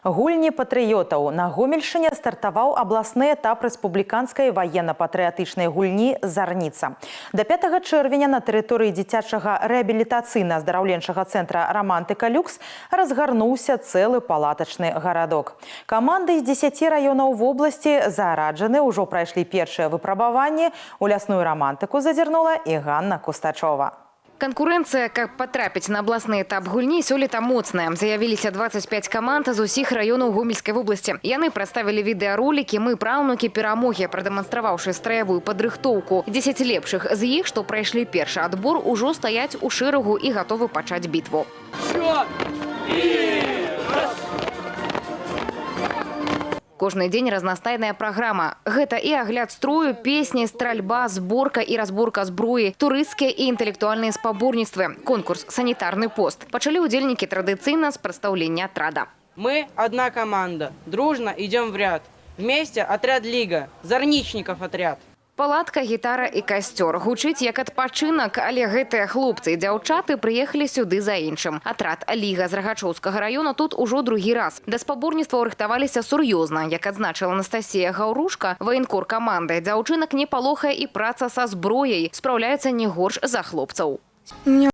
Гульні патрыётаў. На Гомельшчыне стартаваў абласны этап рэспубліканскай ваенна-патрыятычнай гульні «Зарніца». Да 5 чэрвеня на тэрыторыі дзіцячага рэабілітацыйна-аздараўленчага цэнтра «Рамантыка Люкс» разгарнуўся цэлы палатачны гарадок. Каманды з 10 раёнаў вобласці зараджаны, ўжо прайшлі першыя выпрабаванні. У лясную рамантыку зазірнула і Ганна Кустачова. Канкурэнцыя, каб патрапіць на абласны этап гульні, сёлета моцная. Заявіліся 25 каманд з усіх раёнаў Гомельскай вобласці. Яны прадставілі відэаролікі «Мы праўнукі перамогі», прадэманстраваўшы страявую падрыхтоўку. 10 лепшых з іх, што прайшлі першы адбор, ужо стаяць у шэрагу і гатовы пачаць бітву. Кожны дзень разнастайная праграма. Гэта і агляд строю, песні, стральба, зборка і разборка зброі, турысцкія і інтэлектуальныя спаборніцтвы, конкурс «Санітарны пост». Пачалі ўдзельнікі традыцыйна з прадстаўлення атрада. Мы одна команда, дружно идем в ряд. Вместе отряд «Лига», Зарничников отряд. Палатка, гітара і касцёр. Гучыць як адпачынак, але гэтыя хлопцы і дзяўчаты прыехалі сюды за іншым. Атрад «Ліга» з Рагачоўскага раёна тут ужо другі раз. Да спаборніцтва рыхтаваліся сур'ёзна. Як адзначыла Анастасія Гаўрушка, ваенкор каманды, дзяўчынак не палохае і праца са зброяй. Спраўляюцца не горш за хлопцаў. Мне